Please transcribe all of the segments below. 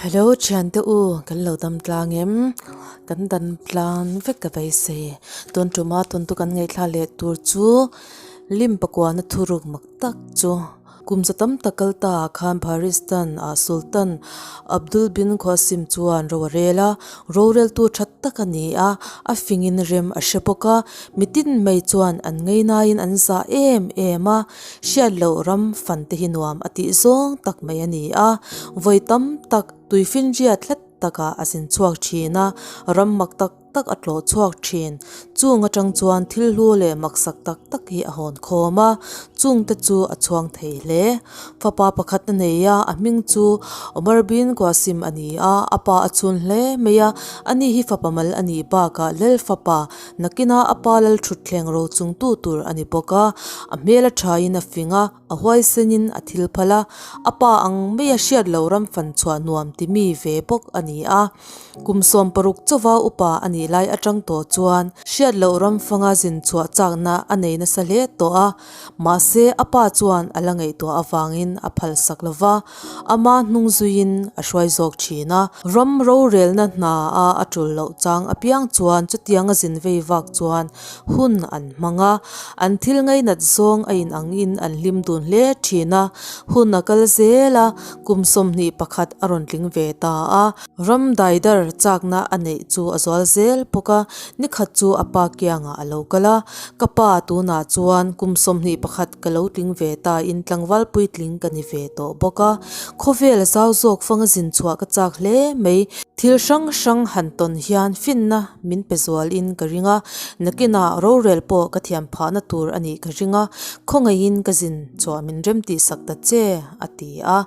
Hello thiante u kan lo dam tlang em kan dam tlang vek ka beisei tun tuma tun chu kan ngaihthla leh tur chu lim pakuana thuruk mak tak chu. Kum za tam tak kal ta ah khan Bharistan ah Sultan Abdul bin Qasim chuan ro a rel a, roreltu tha tak a ni a, a fingin rem a hre bawk a, mitin mai chuan an ngeinaiin an zah em em a, hriat loh ram fan te hi nuam a tih zawng tak mai a ni a, vawi tam tak tuifinriat tlat takah a zin chhuak thin a, ram mak tak tak a tlawh chhuak thin. Chung atang chuan thil hlu leh maksak tak tak hi a hawn khawm a, chung te chu a chhuang thei hle. Fapa pakhat a nei a, a hming chu Omar bin Qasim a ni a, a pa a chhun hle mai a, ani hi fapa mal a nih bakah lel fapa nakina a pa lal thutthleng ro chung tu tur a ni bawk a, a hmel a thain a fing a. A huaisenin a thil phal a, a pa ang maia hriat lo ram fan chhuah nuam ti mi ve bawk a ni a. Kum 60 chauva upa a nih lai atang tawh chuan hriat loh ram fanga zin chhuah chakna a nei nasa hle tawh a, mahse a pa chuan a la ngaihtuah avangin a phal sak lo va, ama hnung zuiin a hruai zawk thin a. Ram rorelna hna a a tul loh chang apiang chuan chutianga zin vei vak chuan Hun an hmang a, an thil ngainat zawng a inangin an hlim dun hle thin a, hun a kal zel a, kum 21 a rawn tling ve ta a, ram daidar chakna a neih chu a zual zel bawk a, nikhat chu a pa kiangah a lo kal a, ka pa tunah chuan kum 21 ka lo tling ve ta in tlangval puitling ka ni ve tawh bawk a, khawvel zau zawk fanga zin chhuah ka chak hle mai, thil hrang hrang han tawn hian finna min pe zual in ka ring a, nakinah rorel pawh ka thiam phahna tur a nih ka ring a, khawngaihin ka zin chhuah min rem tih sak ta che a ti a,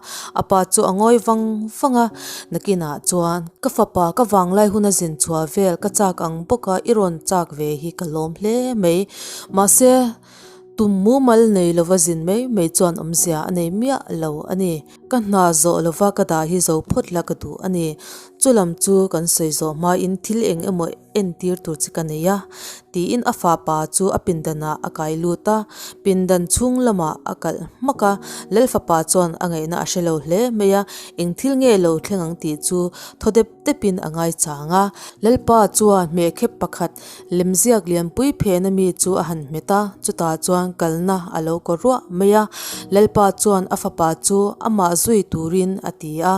a pa chu a ngawi vang vang a, nakinah chuan ka fapa ka vanglai huna zin chhuah vel ka chak ang bawk a i rawn chak ve hi ka lawm hle mai, mahse tum mumal nei lova zin mai mai chuan awmzia a nei miah lo a ni. Ka hna zawh lova ka dah hi zo phawt la ka duh a ni. Chulam chu kan sawi zawh hmain thil eng emaw entir tur che ka nei a, tiin a fapa chu a pindanah a kai lut a. Pindan chhung lamah a kalh hmak a, Lalfapa chuan a ngaihna a hre lo hle mai a, eng thil nge lo thleng ang tih chu thaw dep depin a ngaichang a. Lalpa chuan hmehkhep pakhat Lemziak lianpui phena mi chu a han hmet a, chutah chuan kalna a lo kaw ruah mai a. Lalpa chuan a fapa chu amah zui turin a ti a,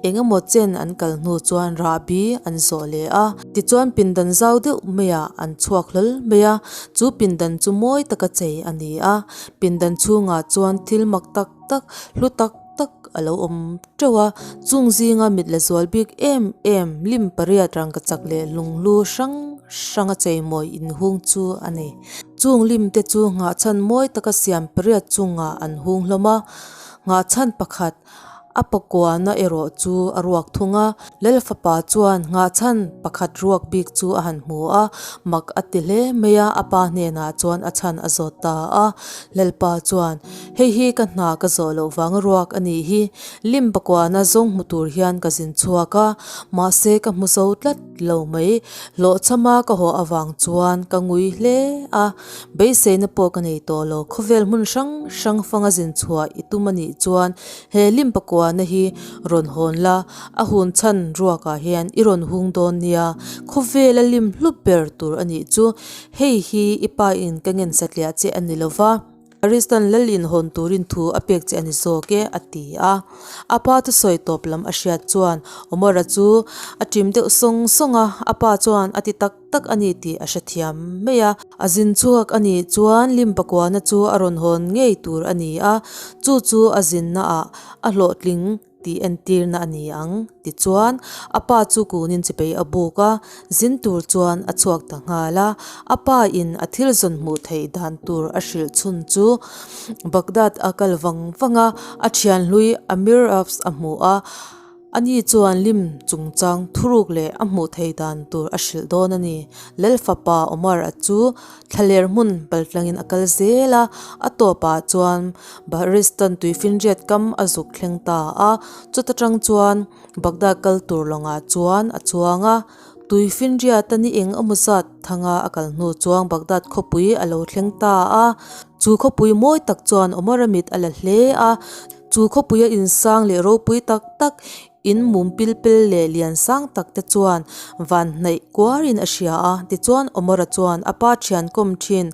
eng emaw chen an kal hnu chuan rahbi an zawh leh a. Tichuan pindan zau deuh maiah an chhuak hlawl mai a, chu pindan chu mawi taka chei a ni a. Pindan chhungah chuan thil mak tak tak, hlu tak tak a lo awm teuh a, chung zinga mit la zual bik em em lim pariat rangkachak leh lunghlu hrang hrang a cheimawi inhung chu a ni. Chung lim te chu nghahchhan mawi taka siam pariat chungah an hung hlawm a, nghahchhan pakhat a pakuana erawh chu a ruak thung a, Lalfapa chuan nghahchhan pakhat ruak bik chu a han hmu a, mak a ti hle mai a, a pa hnenah chuan a chhan a zawt ta a, Lalpa chuan, Hei hi ka hna ka zawh loh vang ruak a nih hi, lim pakuana zawng hmu tur hian ka zin chhuak a, mahse ka hmu zo tlat lo mai, hlawhchhama ka haw avang chuan ka ngui hle a, beiseina pawh ka nei tawh lo, khawvel hmun hrang hrang fanga zin chhuah i tum a nih chuan he lim pakuana hi rawn hawn la, a hun chhan ruakah hian i rawn hung dawn nia, khawvela lim hlup ber tur a nih chu, hei hi i pa in ka ngen satliah che a ni lova. Aristan lal inhawn turin thu a pek che a ni zawk e, a ti a. A pa thusawi tawp lam a hriat chuan Omar-a chu a ṭim deuh sawng sawng a, a pa chuan a ti tak tak a ni tih a hrethiam mai a. A zin chhuak a nih chuan lim pakuana chu a rawn hawn ngei tur a ni a, chu chu a zinnaah a hlawhtling tih entirna a ni ang. Tichuan, a pa chu kunin chipei a buk a, zin tur chuan a chhuak ta nghal a. A pa in a thil zawn hmuh theih dan tur a hrilh chhun chu Baghdad a kal vang vang a, a thian hlui Amir Abs a hmu a. Ani chuan lim chungchang thuruk leh a hmuh theih dan tur a hrilh dawn a ni. Lalfapa Omar a chu Thlaler hmun paltlangin a kal zel a, a tawpah chuan Bahristan tuifinriat kam a zuk thleng ta a, chuta tang chuan Baghdad kal tur lawngah chuan a chuang a, tuifinriata ni eng emaw zat thanga a kal hnu chuan Baghdad khawpui a lo thleng ta a, chu khawpui mawi tak chuan Omar-a mit a la hle a, chu khawpuia insang leh ropui tak tak. In mum pil pel leh lian sang tak te chuan van hnaih kuarin a hria a, tichuan Omar-a chuan a pa thian kawm thin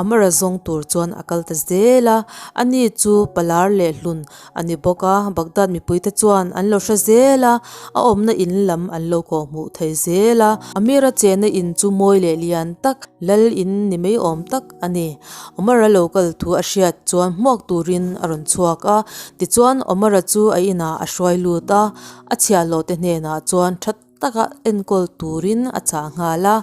Amar-a zawng tur chuan a kal ta zel a, ani chu palar leh hlun a ni bawk a, Baghdad mipuite chuan an lo hre zel a, a awmna in lam an lo kawh hmuh thei zel a, Amir-a chenna in chu mawi leh lian tak, lal in ni mai awm tak a ni. Omar-a lo kal thu a hriat chuan hmuak turin a rawn chhuak a, tichuan Omar-a chu a inah a hruai lut a, a chhiahhlawh te hnenah chuan tha taka enkawl turin a chah nghal a.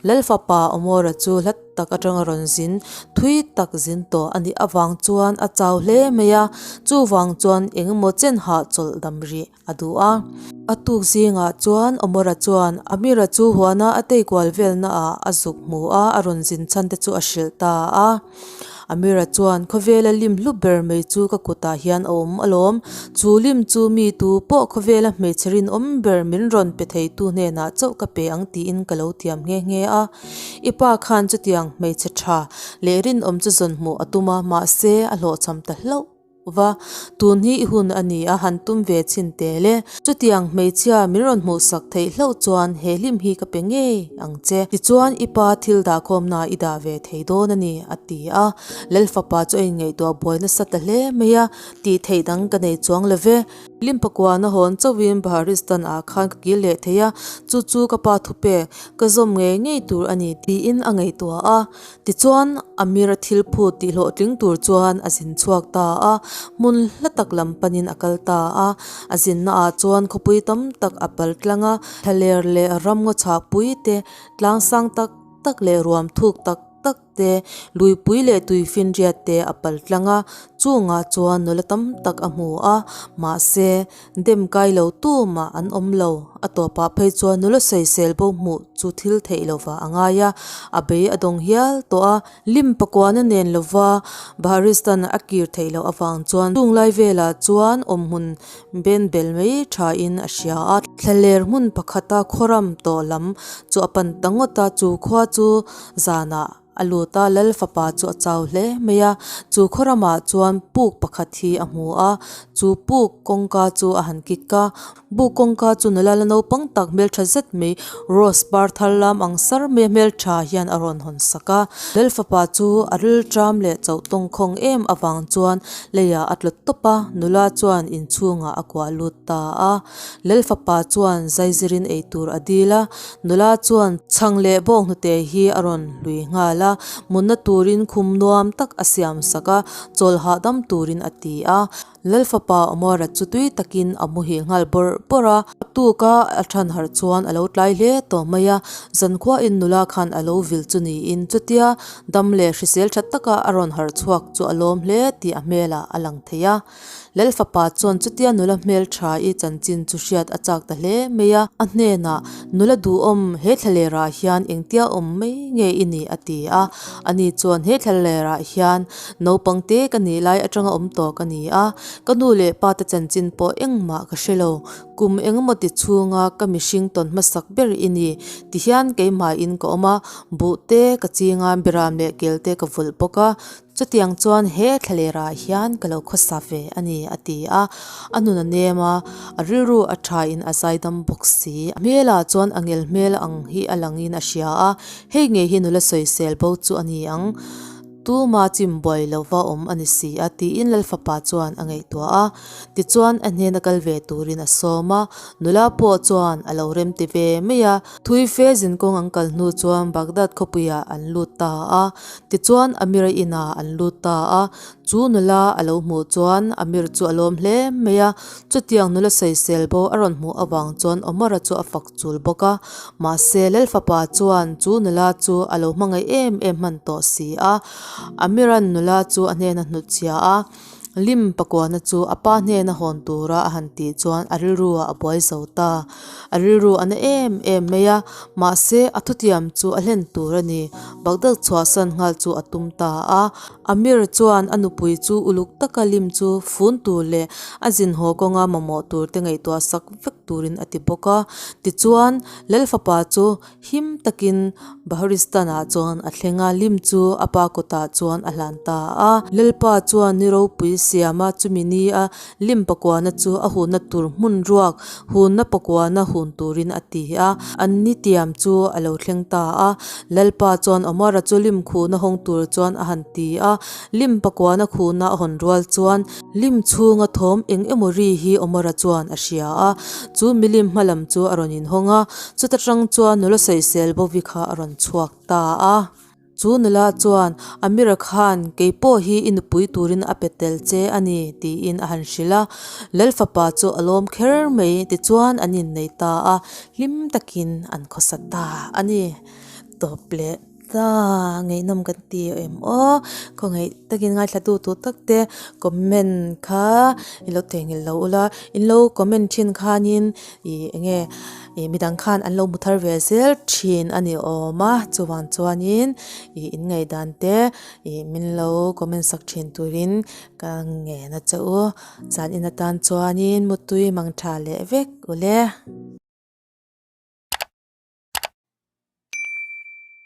Lal fapa Omar-a chu hla tak atanga rawn zin thui tak zin tawh a nih avang chuan a chau hle mai a, chuvang chuan engemaw chen hahchawlh dam rih. a duh a. A tuk zingah chuan Omora chuan Amira chu huana a tei kual velna ah a zuk hmu a, a rawn zin chhan te chu a hrilh ta a. Amira chuan, Khawvela lim hlu ber mai chu ka kutah hian a awm alawm. Chu lim chu mi tu pawh khawvela hmeichhe rinawm ber min rawn pe theitu hnenah chauh ka pe ang tiin ka lo tiam nghe nghe a. I pa khan chutiang hmeichhe tha leh rinawm chu zawn hmuh a tum a, mahse a hlawhchham ta hlauh. Va, tun hi i hun a ni a, han tum ve chhin tel e. Chutiang hmeichhia min rawn hmuhsak theih hlauh chuan he hlim hi ka pe ngei ang che. Tichuan i pa thil dahkhawmna i dah ve thei dawn a ni, a ti a. Lal fapa chu a inngaihtuah buai nasa ta hle mai a, tih theih dang ka nei chuang lo ve. Hlim pakuana hawn chauhin Baharistan ah khan ka kil leh thei a, chu chu ka pa thupek ka zawm ngei ngei tur a ni tiin a ngaihtuah a. Tichuan, Amir-a thil phut tih hlawhtling tur chuan a zin chhuak ta a, hmun hla tak lam panin a kal ta a. A zinna ah chuan khawpui tam tak a pal tlang a, thlaler leh ramngaw chhahpui te, tlang sang tak tak leh ruam thuk tak tak te, luipui leh tuifinriat te a pal tlang a, chungah chuan nula tam tak a hmu a, mahse, Dem kai lo tumah an awm lo. A tawpah phei chuan nula sawisel bo hmuh chu thil theih lovah a ngai a, a bei a dawng hial tawh a. Lim pakuana nen lova Baharistan a kir theih loh avang chuan chung lai velah chuan awmhmun ben bel mai thain a hria a. Thlaler hmun pakhata khawram tawh lam chu a pan ta ngawt a, chu khua chu zanah A lut a, Lal fapa chu a chau hle mai a, chu khaw ramah chuan puk pakhat hi a hmu a, chu puk kawngka chu a han kik a, buk kawngka chu nula la naupang tak hmeltha zet mai rose par thar lam ang sar mai a hmeltha hian a rawn hawn sak a, Lal fapa chu a rilṭam leh chauh tawngkhawng em avang chuan leiah a tla tawp a, nula chuan inchhungah a kuah lut ta a, Lal fapa chuan zaizirin eitur a dil a, Nula chuan chhang leh bawng hnute hi a rawn hlui nghal a, munna turin khum nuam tak a siam sak a, chawl hahdam turin a ti a. Lal fapa Omara chu tui takin a muhil nghal bawrh bawrh a, a tuka a than harh chuan a lo tlai hle tawh mai a, zankhuain nula khan a lo vil chu niin chutia dam leh hrisel tha taka a rawn harh chhuak chu a lawm hle tih a hmelah a lang thei a. Lal fapa chuan chutia nula hmel tha i chanchin chu hriat a chak ta hle mai a, a hnenah, Nula duhawm, he thlalerah hian engtia awm mai nge i nih? a ti a. Ani chuan, He thlalerah hian naupang te ka nih lai atanga awm tawh ka ni a, ka nu leh pa te chanchin pawh engmah ka hre lo. Kum engemaw ti chhunga ka mihring tawn hmasak ber i ni. Tihian keimahin ka awm a, buh te ka ching a, beram leh kel te ka vulh bawk a. Chutiang chuan he thlalerah hian ka lo khawsa ve a ni, a ti a. A nun a nem a, a rilru a thain a zaidam bawk si. A hmelah chuan a ngel hmel ang hi a langin a hria a, hei ngei hi nula sawisel bo chu a ni ang. Tuma chim buai lova awm a ni si a, tiin Lalfapa chuan a ngaihtuah a. Tichuan a hnena kal ve turin a sawm a, nula pawh chuan a lo remti ve mai a. Thui fe zinkawng an kal hnu chuan Baghdad khawpuiah an lut ta a. Tichuan Amir-a inah an lut ta a, chu nula a lo hmuh chuan Amir chu a lawm hle mai a, chutiang nula sawisel bo a rawn hmuh avang chuan Omar-a chu a fak chul bawk a, mahse Lal fapa chuan chu nula chu a lo hmangaih em em hman tawh si a, Amir-a'n nula chu a hnena hnutchhia a. Lim pakuana chu a pa hnena hawn tura a han tih chuan a rilru ah a buai zo ta. A rilru a na em em mai a, mahse a thutiam chu a hlen tur a ni. Baghdad chhuahsan nghal chu a tum ta a. Amir chuan a nupui chu uluk taka lim chu fun tur leh a zin haw kawnga mamawh tur te ngaihtuah sak vek turin a ti bawk a. Tichuan, Lal fapa chu him takin Baharistan-ah chuan a thleng a, lim chu a pa kutah chuan a hlan ta a. Lalpa chuan ni ropui siama chumi ni a lim pakuana chu a hunna tur hmun ruak hunna pakuana hun turin a ti a. An ni tiam chu a lo thleng ta a. Lalpa chuan Omar-a chu lim khuhna hawng tur chuan a han ti a. Lim pakuana khuhna a hawn rual chuan lim chhunga thawm eng emaw ri hi Omar-a chuan a hria a. Chu milim hma lam chu a rawn inhawng a, chuta tang chuan nula sawisel Bovi kha a rawn chhuak ta a. Chu nula chuan, Amira khan kei pawh hi i nupui turin a pe tel che a ni, tiin a han hrilh a. Lal fapa chu a lawm kher mai, tichuan an innei ta a, hlim takin an khawsa ta a ni. Tawp leh ta, ngaihnawm kan ti em aw. Khawngaih takin ngaithla tu tur tak te comment kha i lo theihnghilh lo ula, in lo comment thin khanin ih eng nge ih midang khan an lo hmu thar ve zel thin a ni awm a chuvang chuanin ih in ngaihdan te ih min lo comment sak thin turin ka ngen a che u zan in atan chuanin mutui mang tha leh vek ule.